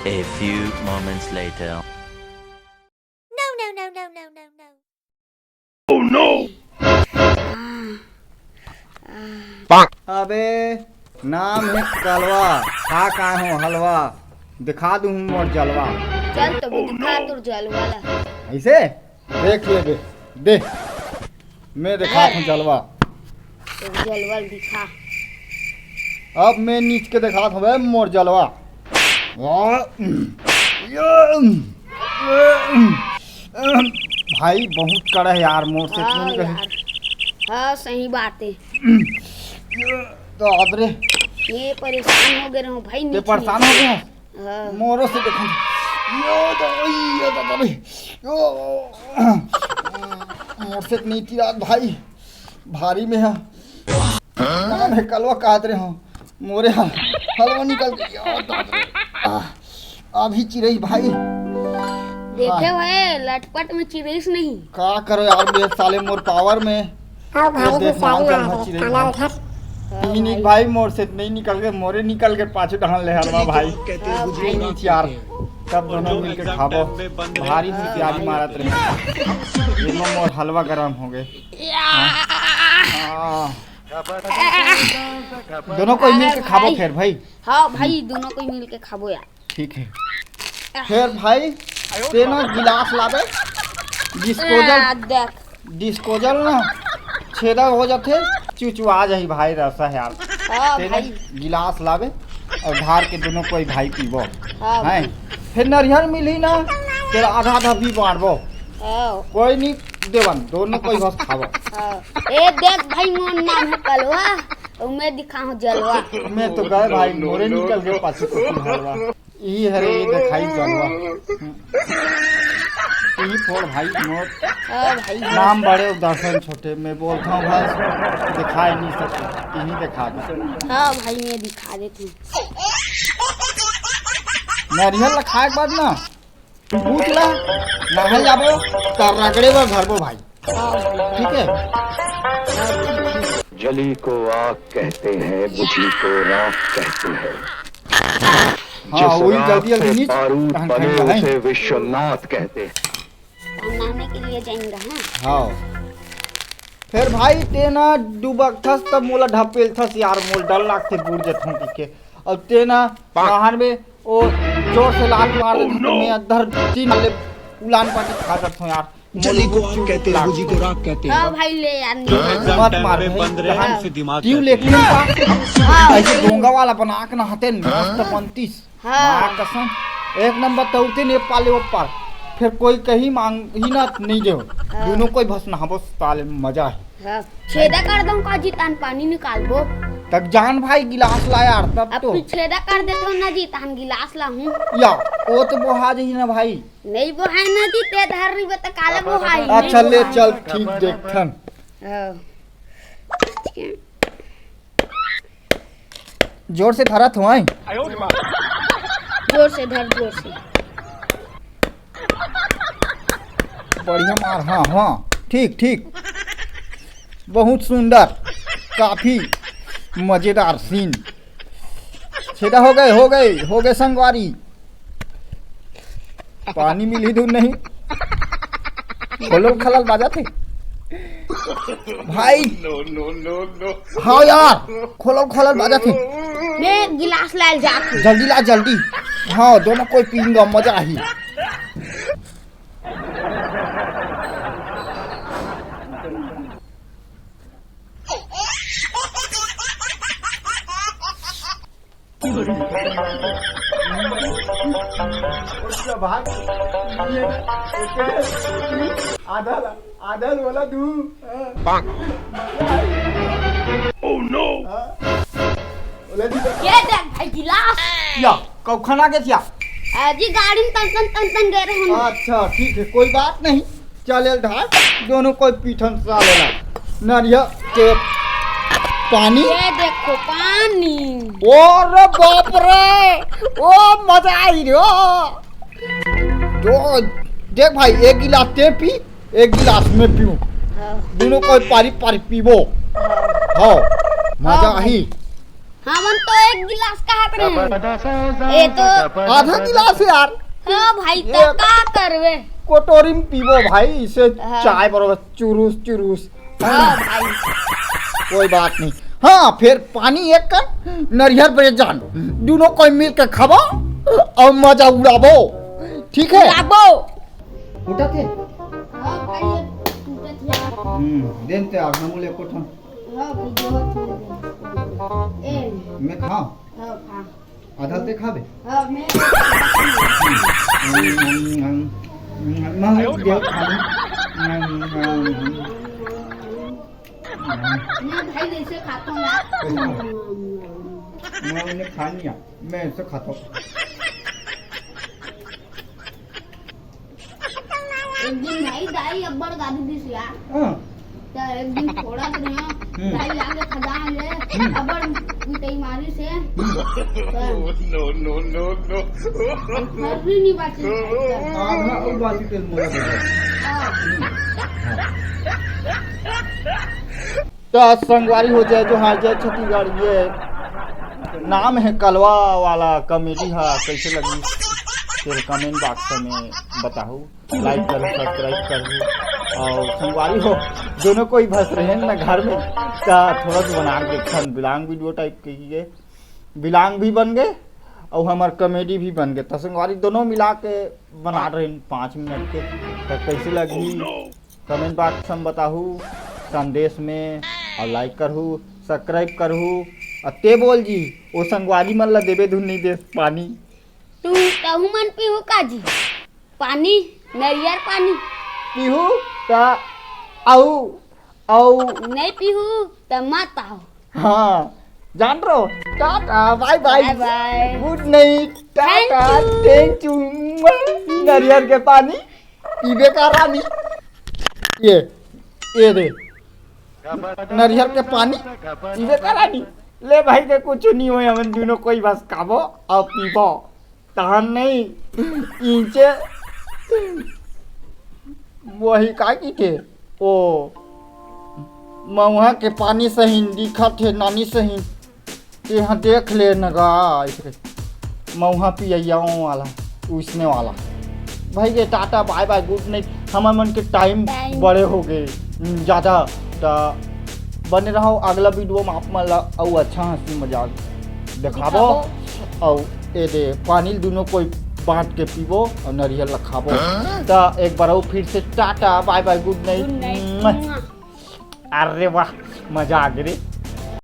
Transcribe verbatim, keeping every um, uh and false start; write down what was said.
A few moments later. No, no, no, no, no, no, no. अबे, नाम हे कलवा, खा का हो हलवा, दिखा दूँ मोर जलवा। चल तो भी दिखा तोर जलवा ला। ऐसे? देख लेबे, दे, मैं दिखात हूँ जलवा। तो जलवा दिखा। अब मैं नीच के दिखात हूँ बे मोर जलवा। भाई बहुत कड़ा है यार, मोर से हाँ क्यों नहीं कहे? यार, हाँ सही बात है। तो अदरे ये परेशान हो गए रहूं भाई, ते नीचे परेशान हो गए? हाँ। मोरो से देखो। यो दवाई, यो दवाई, यो। मोर से नहीं तिरात भाई, भारी में है। नाम हे कलवा काट रहे हो, मोरे हल-, हलवा निकल के, यो दवाई। आ, अभी चिरई भाई। देखे हाँ। हुए लटपट में चिरईस नहीं। का करो यार, बे साले मोर पावर में। आओ भाई, ये देख गुस्सा नाम ना चल आवे, चिरई काना भाई। उधर। हाँ तीन ही भाई। भाई मोर से नहीं निकल के, मोरे निकल के पाछू ढाल ले हलवा भाई। हाँ भाई। तीन ही यार, तब दोनों मिलके खाबो। भारी हुसियारी मारत रहे। ये मोर हलवा गरम हो गए। हाँ। हाँ। दोनों कोई मिलके खाबो भाई। फिर भाई। हाँ भाई, दोनों कोई मिलके खाबो यार। ठीक है। फिर भाई, तेना गिलास लाबे, डिस्पोजल, आ, देख। डिस्पोजल ना छेदा हो जाथे, चुचुआ जाही भाई, रसा है यार। हाँ तेना भाई। गिलास लाबे और ढार के दोनों कोई भाई पीबो। हाँ हैं? भाई। फिर नरियर मिली ना, तेरा आधा आधा भी बांटबो। हाँ। कोई नहीं देवन, दोनों कोई बस खाबो। हाँ। ए देख भाई, मोर नाम है कलवा, तो मैं दिखाऊं जलवा। मैं तो गए भाई, मोरे निकल के पाछू को हलवा। यही हरे, ये दिखाई जानवा। यही फोड़ भाई मोर। हाँ भाई। नाम बड़े और दर्शन छोटे, मैं बोलता हूँ बस, दिखाई नहीं सकते, यही दिखा दे। हाँ भाई, मैं दिखा देती हूँ। नारियल ला खाए के बाद ना, पूछ ला, नहाए जाबो, त रगड़े बर धरबो भाई। ठीक है? जली को आग कहते हैं, बुझी को राख कहते हैं। हाँ, जिस वही राख जल्दी, जल्दी से नीच, बारूद तहन बने, खाएंगे, उसे विश्वनाथ कहते हैं। नहाने के लिए जाएंगे, हाँ। हाँ। फिर भाई, तेना डुबकथस, तब मोला ढपेलथस यार, मोला डर लागथे, बूड़ जथों पी के। अब तेना बाहर में, ओ, जोर से लात मार देथे, तो मैं अंदर तीन ले उलान पाटी खा जाथों यार। जली को आग कहते हैं, बुझी को राख कहते हैं। हाँ भाई, ले यार, नहीं। मत मार भाई, बंद रहे, हाँ। हमसे दिमाग ट्यूब कहते लेके हैं। हाँ। ऐसे डोंगा वाला बना के नहाते, मस्त बनतीस। हाँ। माँ कसम, एक नंबर तौरते नेपाल ले ऊपर। फिर कोई कहीं मांग ही ना, नहीं देव। हाँ। दोनों कोई बस नहाबो, साले मजा है। हाँ। छेदा कर दूं का जी, तहन पानी निकालबो। तब जान भाई, गिलास ला यार, तब अब तो। तू छेदा कर देथों ना जी, तहन गिलास ला हूँ। या, वो तो बोहा जही ना भाई। नहीं बोहाय ना जी, ते धर रही बता, काला बोहाय। अच्छा, ले चल, ठीक देखथन। हाँ। जोर से धरत हवं। जोर से धर, जोर से। बढ़िया मार, हाँ, हाँ, ठीक, ठीक। बहुत सुंदर, काफी मजेदार सीन। छेदा हो गए, हो गए, हो गए संगवारी। पानी मिली दूर नहीं। खोलल खलल बाजा थे। भाई। No, no, no, no। हाँ यार, खोलल खलल बाजा थे। मैं गिलास लाए जात हूँ। जल्दी ला, जल्दी। हाँ, दोनों कोई पीऊंगा, मजा आही। आधा ला, आधा ला वाला दू। Oh no! ये देख भाई गिलास। या, कौखन आ गया? अजी गाड़ी में तन तन तन तन गए रहे हम। अच्छा, ठीक है, कोई बात नहीं। चल, एल ढाल, दोनों कोई पीठन साले ला। नरिया के पानी। ये देखो पानी। ओ रे बाप रे, ओ मजा आई रे, ओ। दो, देख भाई, एक गिलास ते पी, एक गिलास मैं पीऊं। हाँ। दोनों कोई पारी पारी पीबो। हाँ। हाँ, मजा हाँ भाई। आई। हमन तो एक गिलास कहत रहे। ये तो आधा गिलास यार। हाँ भाई, ये तो का करबे? कोटोरी में पीबो भाई, इसे हाँ। चाय बरोबर चुरुस चुरुस। हाँ भाई। कोई बात नहीं। हाँ, फिर पानी एक कर, नरियर बेच जान, दोनों कोई मिल के खाबो और मजा उड़ाबो, ठीक है? उड़ाबो। उठा थे। हाँ भाई, ये टूटत है। हम्म, देन ते आप हम ले कोठन। हाँ भाई, बहुत हो गया। ए, मैं खाओ। हाँ, खा। आधा ते खाबे? हाँ, मैं मैं देव खाऊं। मैं भाई जैसे खाता हूँ ना। मैं उन्हें खा लिया, मैं ऐसे खाता हूँ। एक दिन भाई दाई अब्बड़ गादी दिस यार। हाँ। त एक दिन थोड़ा तो ना, हम्म। दाई आगे खदान ले, हम्म। अब्बड़ पिटाई मारी से। हम्म। तो No, no, no, no। फर्री नहीं बाची। आधा और बाची तेल मोला दे। हाँ। त संगवारी हो, जय जोहार, जय छत्तीसगढ़। ये नाम है कलवा वाला कॉमेडी हा, कैसे लगी तेरे कमेंट बॉक्स में बताहू, लाइक करू, सब्सक्राइब करू। और संगवारी हो, दोनों कोई भस रहे हैं ना घर में, त थोड़ा सा बना के देखन, बिलांग वीडियो टाइप के, ये बिलांग भी बन गए और हमार कॉमेडी भी बन गए। त संगवारी दोनों मिला के बना रहे हैं पाँच मिनट के। त कैसे लगी कमेंट बॉक्स में बताहू, संदेश में, और लाइक करहू, सब्सक्राइब करहू। और ते बोल जी, ओ संगवारी मन ला देबे धुन नहीं दे पानी। तू तहू मन पीहू का जी? पानी, नरियर पानी। पीहू त आऊ, आऊ। नहीं पीहू त मत आओ। हाँ, जान रहो। Tata, bye bye. Bye bye. Good night, tata, thank you। Thank you। नरियर के पानी पीबे का रानी। ये, ये दे। नरियर के पानी पीबे का रानी। ले भाई के कुछ नहीं होय, हमन दोनों कोई बस खाबो और पीबो। तहन नहीं, इंचे वही का की थे? ओ, मऊहा के पानी सही दिखत हे, नानी सही। तेहा देख ले न गा, ऐसे मऊहा पियइया वाला, उसने वाला। भाई के Tata, bye bye, good night. हमर मन के टाइम टाइम। बड़े हो गए, हम्म, ज्यादा। त बने रहो अगला वीडियो में, आप मन ला अउ अच्छा हंसी मजाक दिखाबो। दिखाबो। अउ ए दे पानी दोनों कोई बांट के पीबो और नरियल ला खाबो। हाँ? त एक बार अउ फिर से Tata, bye bye, good night. गुड नाइट। अरे वाह, मजा आ गए रे।